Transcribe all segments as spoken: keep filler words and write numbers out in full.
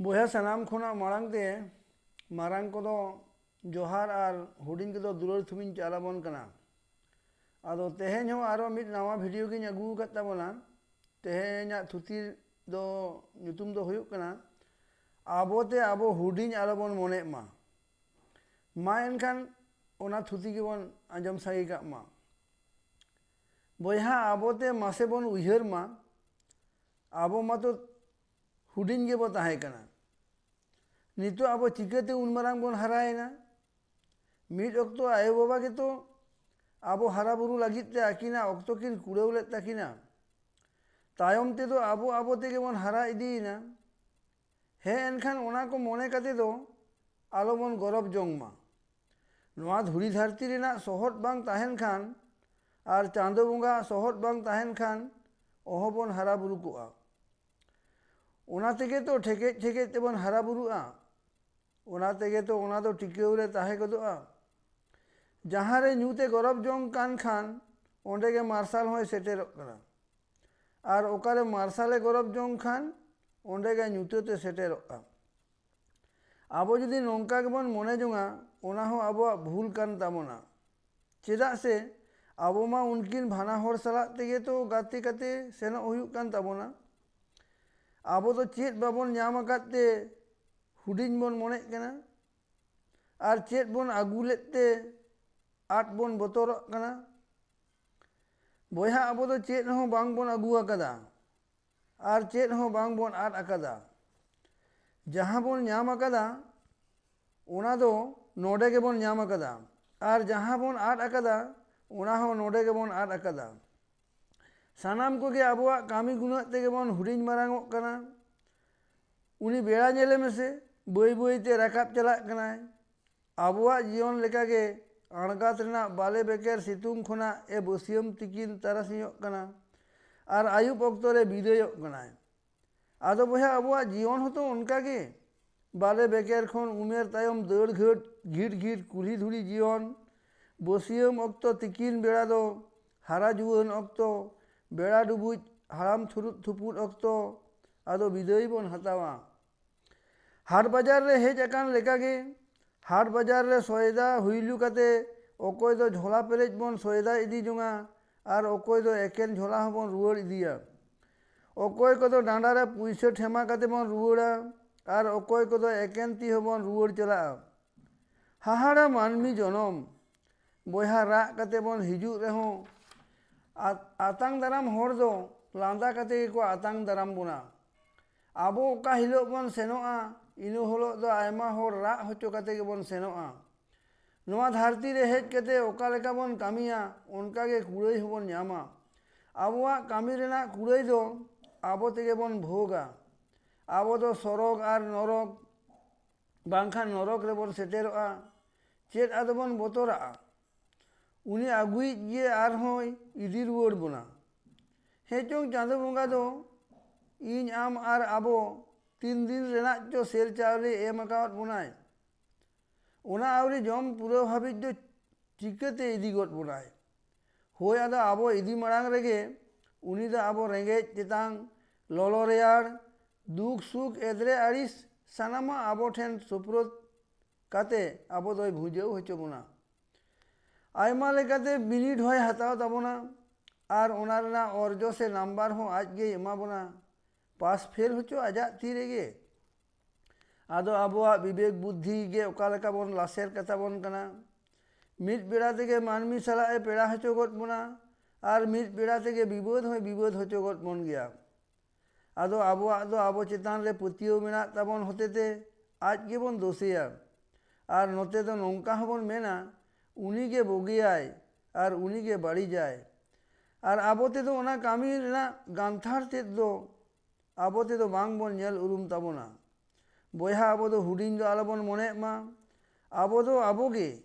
ᱵᱚᱭᱦᱟ, ᱥᱟᱱᱟᱢ ᱠᱷᱚᱱᱟᱜ ᱢᱟᱲᱟᱝ ᱛᱮ ᱢᱟᱨᱟᱝ ᱠᱚᱫᱚ ᱡᱚᱦᱟᱨ ᱟᱨ ᱦᱩᱰᱤᱧ ᱠᱚᱫᱚ ᱫᱩᱞᱟᱹᱲ ᱛᱷᱩᱢᱤᱧ ᱪᱟᱞ ᱟᱵᱚᱱ ᱠᱟᱱᱟ᱾ ᱟᱫᱚ ᱛᱮᱦᱮᱧ ᱦᱚᱸ ᱟᱨᱚ ᱢᱤᱫ ᱱᱟᱣᱟ ᱵᱷᱤᱰᱤᱭᱳ ᱜᱤᱧ ᱟᱹᱜᱩ ᱟᱠᱟᱫ ᱛᱟᱵᱚᱱᱟ᱾ ᱛᱮᱦᱮᱧᱟᱜ ᱛᱷᱩᱛᱤ ᱫᱚ, ᱧᱩᱛᱩᱢ ᱫᱚ ᱦᱩᱭᱩᱜ ᱠᱟᱱᱟ, ᱟᱵᱚᱛᱮ ᱟᱵᱚ ᱦᱩᱰᱤᱧ ᱟᱞᱚᱵᱚᱱ ᱢᱚᱱᱮᱜ ᱢᱟ᱾ ᱢᱟ ᱮᱱᱠᱷᱟᱱ ᱚᱱᱟ ᱛᱷᱩᱛᱤ ᱜᱮᱵᱚᱱ ᱟᱸᱡᱚᱢ ᱥᱟᱸᱜᱮ ᱠᱟᱜ ᱢᱟ᱾ ᱵᱚᱭᱦᱟ, ᱟᱵᱚᱛᱮ ᱢᱟᱥᱮ ᱵᱚᱱ ᱩᱭᱦᱟᱹᱨ ᱢᱟ, ᱟᱵᱚ ᱢᱟᱛᱚ ᱦᱩᱰᱤᱧ ᱜᱮᱵᱚ ᱛᱟᱦᱮᱸ ᱠᱟᱱᱟ᱾ ᱱᱤᱛᱚᱜ ᱟᱵᱚ ᱪᱤᱠᱟᱹᱛᱮ ᱩᱱ ᱢᱟᱨᱟᱝ ᱵᱚᱱ ᱦᱟᱨᱟᱭᱮᱱᱟ? ᱢᱤᱫ ᱚᱠᱛᱚ ᱟᱭᱳᱼᱵᱟᱵᱟ ᱜᱮᱛᱚ ᱟᱵᱚ ᱦᱟᱨᱟ ᱵᱩᱨᱩ ᱞᱟᱹᱜᱤᱫ ᱛᱮ ᱟᱹᱠᱤᱱᱟᱜ ᱚᱠᱛᱚ ᱠᱤᱱ ᱠᱩᱲᱟᱹᱣ ᱞᱮᱫ ᱛᱟᱹᱠᱤᱱᱟ᱾ ᱛᱟᱭᱚᱢ ᱛᱮᱫᱚ ᱟᱵᱚ ᱟᱵᱚ ᱛᱮᱜᱮ ᱵᱚᱱ ᱦᱟᱨᱟ ᱤᱫᱤᱭᱮᱱᱟ᱾ ᱦᱮᱸ, ᱮᱱᱠᱷᱟᱱ ᱚᱱᱟ ᱠᱚ ᱢᱚᱱᱮ ᱠᱟᱛᱮ ᱫᱚ ᱟᱞᱚᱵᱚᱱ ᱜᱚᱨᱚᱵᱽ ᱡᱚᱝ ᱢᱟ᱾ ᱱᱚᱣᱟ ᱫᱷᱩᱲᱤ ᱫᱷᱟᱹᱨᱛᱤ ᱨᱮᱱᱟᱜ ᱥᱚᱦᱚᱫ ᱵᱟᱝ ᱛᱟᱦᱮᱱ ᱠᱷᱟᱱ ᱟᱨ ᱪᱟᱸᱫᱚ ᱵᱚᱸᱜᱟ ᱥᱚᱦᱚᱫ ᱵᱟᱝ ᱛᱟᱦᱮᱱ ᱠᱷᱟᱱ ᱚᱦᱚᱵᱚᱱ ᱦᱟᱨᱟ ᱵᱩᱨᱩ ᱠᱚᱜᱼᱟ᱾ ᱚᱱᱟ ᱛᱮᱜᱮ ᱛᱚ ᱴᱷᱮᱠᱮᱡ ᱴᱷᱮᱠᱮᱡ ᱛᱮᱵᱚᱱ ᱦᱟᱨᱟ ᱵᱩᱨᱩᱜᱼᱟ᱾ ᱚᱱᱟ ᱛᱮᱜᱮ ᱛᱚ ᱚᱱᱟ ᱫᱚ ᱴᱤᱠᱟᱹᱣ ᱨᱮ ᱛᱟᱦᱮᱸ ᱜᱚᱫᱚᱜᱼᱟ᱾ ᱡᱟᱦᱟᱸ ᱨᱮ ᱧᱩᱛ ᱮ ᱜᱚᱨᱚᱵᱽ ᱡᱚᱝ ᱠᱟᱱ ᱠᱷᱟᱱ ᱚᱸᱰᱮ ᱜᱮ ᱢᱟᱨᱥᱟᱞ ᱦᱚᱸᱭ ᱥᱮᱴᱮᱨᱚᱜ ᱠᱟᱱᱟ᱾ ᱟᱨ ᱚᱠᱟᱨᱮ ᱢᱟᱨᱥᱟᱞ ᱮ ᱜᱚᱨᱚᱵᱽ ᱡᱚᱝ ᱠᱷᱟᱱ ᱚᱸᱰᱮ ᱜᱮ ᱧᱩᱛᱟᱹᱛ ᱮ ᱥᱮᱴᱮᱨᱚᱜᱼᱟ᱾ ᱟᱵᱚ ᱡᱩᱫᱤ ᱱᱚᱝᱠᱟ ᱜᱮᱵᱚᱱ ᱢᱚᱱᱮ ᱡᱚᱝᱟ, ᱚᱱᱟ ᱦᱚᱸ ᱟᱵᱚᱣᱟᱜ ᱵᱷᱩᱞ ᱠᱟᱱ ᱛᱟᱵᱚᱱᱟ᱾ ᱪᱮᱫᱟᱜ ᱥᱮ ᱟᱵᱚ ᱢᱟ ᱩᱱᱠᱤᱱ ᱵᱟᱱᱟ ᱦᱚᱲ ᱥᱟᱞᱟᱜ ᱛᱮᱜᱮ ᱛᱚ ᱜᱟᱛᱮ ᱠᱟᱛᱮ ᱥᱮᱱᱚᱜ ᱦᱩᱭᱩᱜ ᱠᱟᱱ ᱛᱟᱵᱚᱱᱟ᱾ ᱟᱵᱚ ᱫᱚ ᱪᱮᱫ ᱵᱟᱵᱚᱱ ᱧᱟᱢ ᱟᱠᱟᱫ ᱛᱮ ᱦᱩᱰᱤᱧ ᱵᱚᱱ ᱢᱚᱱᱮᱜ ᱠᱟᱱᱟ? ᱟᱨ ᱪᱮᱫ ᱵᱚᱱ ᱟᱹᱜᱩ ᱞᱮᱫ ᱛᱮ ᱟᱫ ᱵᱚᱱ ᱵᱚᱛᱚᱨᱚᱜ ᱠᱟᱱᱟ? ᱵᱚᱭᱦᱟ, ᱟᱵᱚ ᱫᱚ ᱪᱮᱫ ᱦᱚᱸ ᱵᱟᱝ ᱵᱚᱱ ᱟᱹᱜᱩ ᱟᱠᱟᱫᱟ ᱟᱨ ᱪᱮᱫ ᱦᱚᱸ ᱵᱟᱝ ᱵᱚᱱ ᱟᱫ ᱟᱠᱟᱫᱟ᱾ ᱡᱟᱦᱟᱸ ᱵᱚᱱ ᱧᱟᱢ ᱟᱠᱟᱫᱟ, ᱚᱱᱟ ᱫᱚ ᱱᱚᱰᱮ ᱜᱮᱵᱚᱱ ᱧᱟᱢ ᱟᱠᱟᱫᱟ, ᱟᱨ ᱡᱟᱦᱟᱸ ᱵᱚᱱ ᱟᱫ ᱟᱠᱟᱫᱟ, ᱚᱱᱟ ᱦᱚᱸ ᱱᱚᱰᱮ ᱜᱮᱵᱚᱱ ᱟᱫ ᱟᱠᱟᱫᱟ᱾ ᱥᱟᱱᱟᱢ ᱠᱚᱜᱮ ᱟᱵᱚᱣᱟᱜ ᱠᱟᱹᱢᱤ ᱜᱩᱱᱟᱹᱜ ᱛᱮᱜᱮ ᱵᱚᱱ ᱦᱩᱰᱤᱧ ᱢᱟᱨᱟᱝᱚᱜ ᱠᱟᱱᱟ᱾ ᱩᱱᱤ ᱵᱮᱲᱟ ᱧᱮᱞᱮ ᱢᱮᱥᱮ, ᱵᱟᱹᱭ ᱵᱟᱹᱭ ᱛᱮ ᱨᱟᱠᱟᱵ ᱪᱟᱞᱟᱜ ᱠᱟᱱᱟᱭ᱾ ᱟᱵᱚᱣᱟᱜ ᱡᱤᱭᱚᱱ ᱞᱮᱠᱟᱜᱮ ᱟᱬᱜᱟᱛ ᱨᱮᱱᱟᱜ ᱵᱟᱞᱮ ᱵᱮᱠᱮᱨ ᱥᱤᱛᱩᱝ ᱠᱷᱚᱱᱟᱜ ᱮ ᱵᱟᱹᱥᱭᱟᱹᱢ ᱛᱤᱠᱤᱱ ᱛᱟᱨᱟᱥᱤᱧᱚᱜ ᱠᱟᱱᱟ᱾ ᱟᱨ ᱟᱹᱭᱩᱵ ᱚᱠᱛᱚ ᱨᱮ ᱵᱤᱫᱟᱹᱭᱚᱜ ᱠᱟᱱᱟᱭ᱾ ᱟᱫᱚ ᱵᱚᱭᱦᱟ, ᱟᱵᱚᱣᱟᱜ ᱡᱤᱭᱚᱱ ᱦᱚᱸᱛᱚ ᱚᱱᱠᱟ ᱜᱮ᱾ ᱵᱟᱞᱮ ᱵᱮᱠᱮᱨ ᱠᱷᱚᱱ ᱩᱢᱮᱨ ᱛᱟᱭᱚᱢ ᱫᱟᱹᱲ ᱜᱷᱟᱹᱴ, ᱜᱷᱤᱴ ᱜᱷᱤᱴ ᱠᱩᱞᱦᱤ ᱫᱷᱩᱲᱤ ᱡᱤᱭᱚᱱ, ᱵᱟᱹᱥᱭᱟᱹᱢ ᱚᱠᱛᱚ ᱛᱤᱠᱤᱱ ᱵᱮᱲᱟ ᱫᱚ ᱦᱟᱨᱟ ᱡᱩᱣᱟᱹᱱ ᱚᱠᱛᱚ, ᱵᱮᱲᱟ ᱰᱩᱵᱩᱡ ᱦᱟᱲᱟᱢ ᱛᱷᱩᱨᱩᱫ ᱛᱷᱩᱯᱩᱫ ᱚᱠᱛᱚ, ᱟᱫᱚ ᱵᱤᱫᱟᱹᱭ ᱵᱚᱱ ᱦᱟᱛᱟᱣᱟ᱾ ᱦᱟᱴ ᱵᱟᱡᱟᱨ ᱨᱮ ᱦᱮᱡ ᱟᱠᱟᱱ ᱞᱮᱠᱟᱜᱮ ᱦᱟᱴ ᱵᱟᱡᱟᱨ ᱨᱮ ᱥᱚᱭᱫᱟ ᱦᱩᱭᱞᱩ ᱠᱟᱛᱮ ᱚᱠᱚᱭ ᱫᱚ ᱡᱷᱚᱞᱟ ᱯᱮᱨᱮᱡ ᱵᱚᱱ ᱥᱚᱭᱫᱟ ᱤᱫᱤ ᱡᱚᱝᱟ ᱟᱨ ᱚᱠᱚᱭ ᱫᱚ ᱮᱠᱮᱱ ᱡᱷᱚᱞᱟ ᱦᱚᱸᱵᱚᱱ ᱨᱩᱣᱟᱹᱲ ᱤᱫᱤᱭᱟ᱾ ᱚᱠᱚᱭ ᱠᱚᱫᱚ ᱰᱟᱸᱰᱟ ᱨᱮ ᱯᱩᱭᱥᱟᱹ ᱴᱷᱮᱢᱟ ᱠᱟᱛᱮ ᱵᱚᱱ ᱨᱩᱣᱟᱹᱲᱟ ᱟᱨ ᱚᱠᱚᱭ ᱠᱚᱫᱚ ᱮᱠᱮᱱ ᱛᱤ ᱦᱚᱸᱵᱚᱱ ᱨᱩᱣᱟᱹᱲ ᱪᱟᱞᱟᱜᱼᱟ᱾ ᱦᱟᱦᱟᱲᱟ ᱢᱟᱹᱱᱢᱤ ᱡᱚᱱᱚᱢ! ᱵᱚᱭᱦᱟ ᱨᱟᱜ ᱠᱟᱛᱮ ᱵᱚᱱ ᱦᱤᱡᱩᱜ ᱨᱮᱦᱚᱸ ᱟᱛᱟᱝ ᱫᱟᱨᱟᱢ ᱦᱚᱲ ᱫᱚ ᱞᱟᱸᱫᱟ ᱠᱟᱛᱮ ᱜᱮᱠᱚ ᱟᱛᱟᱝ ᱫᱟᱨᱟᱢ ᱵᱚᱱᱟ᱾ ᱟᱵᱚ ᱚᱠᱟ ᱦᱤᱞᱳᱜ ᱵᱚᱱ ᱥᱮᱱᱚᱜᱼᱟ, ᱤᱱᱟᱹ ᱦᱤᱞᱳᱜ ᱫᱚ ᱟᱭᱢᱟ ᱦᱚᱲ ᱨᱟᱜ ᱦᱚᱪᱚ ᱠᱟᱛᱮ ᱜᱮᱵᱚᱱ ᱥᱮᱱᱚᱜᱼᱟ᱾ ᱱᱚᱣᱟ ᱫᱷᱟᱹᱨᱛᱤ ᱨᱮ ᱦᱮᱡ ᱠᱟᱛᱮ ᱚᱠᱟ ᱞᱮᱠᱟ ᱵᱚᱱ ᱠᱟᱹᱢᱤᱭᱟ, ᱚᱱᱠᱟ ᱜᱮ ᱠᱩᱲᱟᱹᱭ ᱦᱚᱸᱵᱚᱱ ᱧᱟᱢᱟ᱾ ᱟᱵᱚᱣᱟᱜ ᱠᱟᱹᱢᱤ ᱨᱮᱱᱟᱜ ᱠᱩᱲᱟᱹᱭ ᱫᱚ ᱟᱵᱚ ᱛᱮᱜᱮ ᱵᱚᱱ ᱵᱷᱳᱜᱟ᱾ ᱟᱵᱚ ᱫᱚ ᱥᱚᱨᱚᱜᱽ ᱟᱨ ᱱᱚᱨᱚᱠ ᱵᱟᱝᱠᱷᱟᱱ ᱱᱚᱨᱚᱠ ᱨᱮᱵᱚᱱ ᱥᱮᱴᱮᱨᱚᱜᱼᱟ᱾ ᱪᱮᱫ ᱟᱫᱚ ᱵᱚᱱ ᱵᱚᱛᱚᱨᱟᱜᱼᱟ? ᱩᱱᱤ ᱟᱹᱜᱩᱭᱤᱡ ᱜᱮ ᱟᱨᱦᱚᱸᱭ ᱤᱫᱤ ᱨᱩᱣᱟᱹᱲ ᱵᱚᱱᱟ᱾ ᱦᱮᱸ ᱪᱚᱝ ᱪᱟᱸᱫᱚ ᱵᱚᱸᱜᱟ ᱫᱚ ᱤᱧ, ᱟᱢ ᱟᱨ ᱟᱵᱚ ᱛᱤᱱ ᱫᱤᱱ ᱨᱮᱱᱟᱜ ᱪᱚ ᱥᱮᱨ ᱪᱟᱣᱞᱮ ᱮᱢ ᱟᱠᱟᱣᱟᱫ ᱵᱚᱱᱟᱭ, ᱚᱱᱟ ᱟᱹᱣᱨᱤ ᱡᱚᱢ ᱯᱩᱨᱟᱹᱣ ᱦᱟᱹᱵᱤᱡ ᱫᱚ ᱪᱤᱠᱟᱹᱛᱮ ᱤᱫᱤ ᱜᱚᱫ ᱵᱚᱱᱟᱭ? ᱦᱳᱭ, ᱟᱫᱚ ᱟᱵᱚ ᱤᱫᱤ ᱢᱟᱲᱟᱝ ᱨᱮᱜᱮ ᱩᱱᱤ ᱫᱚ ᱟᱵᱚ ᱨᱮᱸᱜᱮᱡ ᱛᱮᱛᱟᱝ, ᱞᱚᱞᱚ ᱨᱮᱭᱟᱲ, ᱫᱩᱠ ᱥᱩᱠ, ᱮᱫᱽᱨᱮ ᱟᱹᱲᱤᱥ, ᱥᱟᱱᱟᱢᱟᱜ ᱟᱵᱚ ᱴᱷᱮᱱ ᱥᱩᱯᱨᱩᱫ ᱠᱟᱛᱮ ᱟᱵᱚ ᱫᱚᱭ ᱵᱷᱩᱡᱟᱹᱣ ᱦᱚᱪᱚ ᱵᱚᱱᱟ᱾ ᱟᱭᱢᱟ ᱞᱮᱠᱟᱛᱮ ᱵᱤᱱᱤᱰ ᱦᱚᱸᱭ ᱦᱟᱛᱟᱣ ᱛᱟᱵᱚᱱᱟ ᱟᱨ ᱚᱱᱟ ᱨᱮᱱᱟᱜ ᱚᱨᱡᱚ ᱥᱮ ᱱᱟᱢᱵᱟᱨ ᱦᱚᱸ ᱟᱡ ᱜᱮᱭ ᱮᱢᱟ ᱵᱚᱱᱟ᱾ ᱯᱟᱥ ᱯᱷᱮᱞ ᱦᱚᱪᱚ ᱟᱡᱟᱜ ᱛᱤ ᱨᱮᱜᱮ᱾ ᱟᱫᱚ ᱟᱵᱚᱣᱟᱜ ᱵᱤᱵᱮᱠ ᱵᱩᱫᱽᱫᱷᱤ ᱜᱮ ᱚᱠᱟ ᱞᱮᱠᱟ ᱵᱚᱱ ᱞᱟᱥᱮᱨ ᱠᱟᱛᱟ ᱵᱚᱱ ᱠᱟᱱᱟ᱾ ᱢᱤᱫ ᱵᱮᱲᱟ ᱛᱮᱜᱮ ᱢᱟᱹᱱᱢᱤ ᱥᱟᱞᱟᱜ ᱮ ᱯᱮᱲᱟ ᱦᱚᱪᱚ ᱜᱚᱫ ᱵᱚᱱᱟ ᱟᱨ ᱢᱤᱫ ᱵᱮᱲᱟ ᱛᱮᱜᱮ ᱵᱤᱵᱟᱹᱫ ᱦᱚᱸᱭ ᱵᱤᱵᱟᱹᱫ ᱦᱚᱪᱚ ᱜᱚᱫ ᱵᱚᱱ ᱜᱮᱭᱟ᱾ ᱟᱫᱚ ᱟᱵᱚᱣᱟᱜ ᱫᱚ ᱟᱵᱚ ᱪᱮᱛᱟᱱ ᱨᱮ ᱯᱟᱹᱛᱭᱟᱹᱣ ᱢᱮᱱᱟᱜ ᱛᱟᱵᱚᱱ ᱦᱚᱛᱮᱛᱮ ᱟᱡ ᱜᱮᱵᱚᱱ ᱫᱳᱥᱮᱭᱟ᱾ ᱟᱨ ᱱᱚᱛᱮ ᱫᱚ ᱱᱚᱝᱠᱟ ᱦᱚᱸᱵᱚᱱ ᱢᱮᱱᱟ, "ᱩᱱᱤ ᱜᱮ ᱵᱩᱜᱤᱭᱟᱭ ᱟᱨ ᱩᱱᱤ ᱜᱮ ᱵᱟᱹᱲᱤᱡᱟᱭ᱾" ᱟᱨ ᱟᱵᱚ ᱛᱮᱫᱚ ᱚᱱᱟ ᱠᱟᱹᱢᱤ ᱨᱮᱱᱟᱜ ᱜᱟᱱᱛᱷᱟᱨ ᱛᱮᱫ ᱫᱚ ᱟᱵᱚ ᱛᱮᱫᱚ ᱵᱟᱝ ᱵᱚᱱ ᱧᱮᱞ ᱩᱨᱩᱢ ᱛᱟᱵᱚᱱᱟ᱾ ᱵᱚᱭᱦᱟ, ᱟᱵᱚ ᱫᱚ ᱦᱩᱰᱤᱧ ᱫᱚ ᱟᱞᱚᱵᱚᱱ ᱢᱚᱱᱮᱜ ᱢᱟ᱾ ᱟᱵᱚ ᱫᱚ ᱟᱵᱚ ᱜᱮ,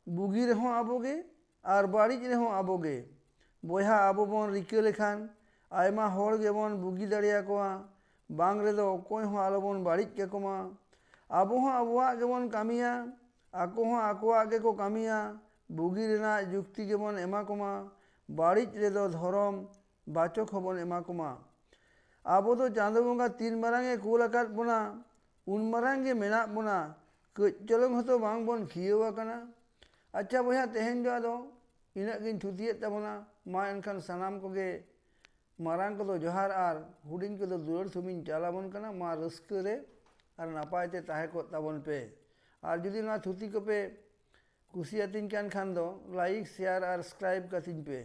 ᱵᱩᱜᱤ ᱨᱮᱦᱚᱸ ᱟᱵᱚ ᱜᱮ ᱟᱨ ᱵᱟᱹᱲᱤᱡ ᱨᱮᱦᱚᱸ ᱟᱵᱚ ᱜᱮ᱾ ᱵᱚᱭᱦᱟ, ᱟᱵᱚ ᱵᱚᱱ ᱨᱤᱠᱟᱹ ᱞᱮᱠᱷᱟᱱ ᱟᱭᱢᱟ ᱦᱚᱲ ᱜᱮᱵᱚᱱ ᱵᱩᱜᱤ ᱫᱟᱲᱮᱭᱟᱠᱚᱣᱟ, ᱵᱟᱝ ᱨᱮᱫᱚ ᱚᱠᱚᱭ ᱦᱚᱸ ᱟᱞᱚᱵᱚᱱ ᱵᱟᱹᱲᱤᱡ ᱠᱟᱠᱚ ᱢᱟ᱾ ᱟᱵᱚ ᱦᱚᱸ ᱟᱵᱚᱣᱟᱜ ᱜᱮᱵᱚᱱ ᱠᱟᱹᱢᱤᱭᱟ, ᱟᱠᱚ ᱦᱚᱸ ᱟᱠᱚᱣᱟᱜ ᱜᱮᱠᱚ ᱠᱟᱹᱢᱤᱭᱟ᱾ ᱵᱩᱜᱤ ᱨᱮᱱᱟᱜ ᱡᱩᱠᱛᱤ ᱜᱮᱵᱚᱱ ᱮᱢᱟ ᱠᱚᱢᱟ, ᱵᱟᱹᱲᱤᱡ ᱨᱮᱫᱚ ᱫᱷᱚᱨᱚᱢ ᱵᱟᱪᱚᱠ ᱦᱚᱸᱵᱚᱱ ᱮᱢᱟ ᱠᱚᱢᱟ᱾ ᱟᱵᱚ ᱫᱚ ᱪᱟᱸᱫᱚ ᱵᱚᱸᱜᱟ ᱛᱤᱱ ᱢᱟᱨᱟᱝ ᱮ ᱠᱳᱞ ᱟᱠᱟᱫ ᱵᱚᱱᱟ, ᱩᱱ ᱢᱟᱨᱟᱝ ᱜᱮ ᱢᱮᱱᱟᱜ ᱵᱚᱱᱟ, ᱠᱟᱹᱡ ᱪᱚᱞᱚᱝ ᱦᱚᱸᱛᱚ ᱵᱟᱝ ᱵᱚᱱ ᱠᱷᱤᱭᱟᱹᱣ ᱟᱠᱟᱱᱟ᱾ ᱟᱪᱪᱷᱟ ᱵᱚᱭᱦᱟ, ᱛᱮᱦᱮᱧ ᱫᱚ ᱟᱫᱚ ᱤᱱᱟᱹᱜ ᱜᱤᱧ ᱛᱷᱩᱛᱤᱭᱮᱫ ᱛᱟᱵᱚᱱᱟ᱾ ᱢᱟ ᱮᱱᱠᱷᱟᱱ ᱥᱟᱱᱟᱢ ᱠᱚᱜᱮ ᱢᱟᱨᱟᱝ ᱠᱚᱫᱚ ᱡᱚᱦᱟᱨ ᱟᱨ ᱦᱩᱰᱤᱧ ᱠᱚᱫᱚ ᱫᱩᱞᱟᱹᱲ ᱛᱷᱩᱢᱤᱧ ᱪᱟᱞ ᱟᱵᱚᱱ ᱠᱟᱱᱟ᱾ ᱢᱟ ᱨᱟᱹᱥᱠᱟᱹ ᱨᱮ ᱟᱨ ᱱᱟᱯᱟᱭ ᱛᱮ ᱛᱟᱦᱮᱸ ᱠᱚᱜ ᱛᱟᱵᱚᱱ ᱯᱮ᱾ ᱟᱨ ᱡᱩᱫᱤ ᱱᱚᱣᱟ ᱛᱷᱩᱛᱤ ᱠᱚᱯᱮ ᱠᱩᱥᱤᱭᱟᱛᱤᱧ ᱠᱟᱱ ᱠᱷᱟᱱ ᱫᱚ like, share ᱟᱨ subscribe ᱠᱟᱹᱛᱤᱧ ᱯᱮ᱾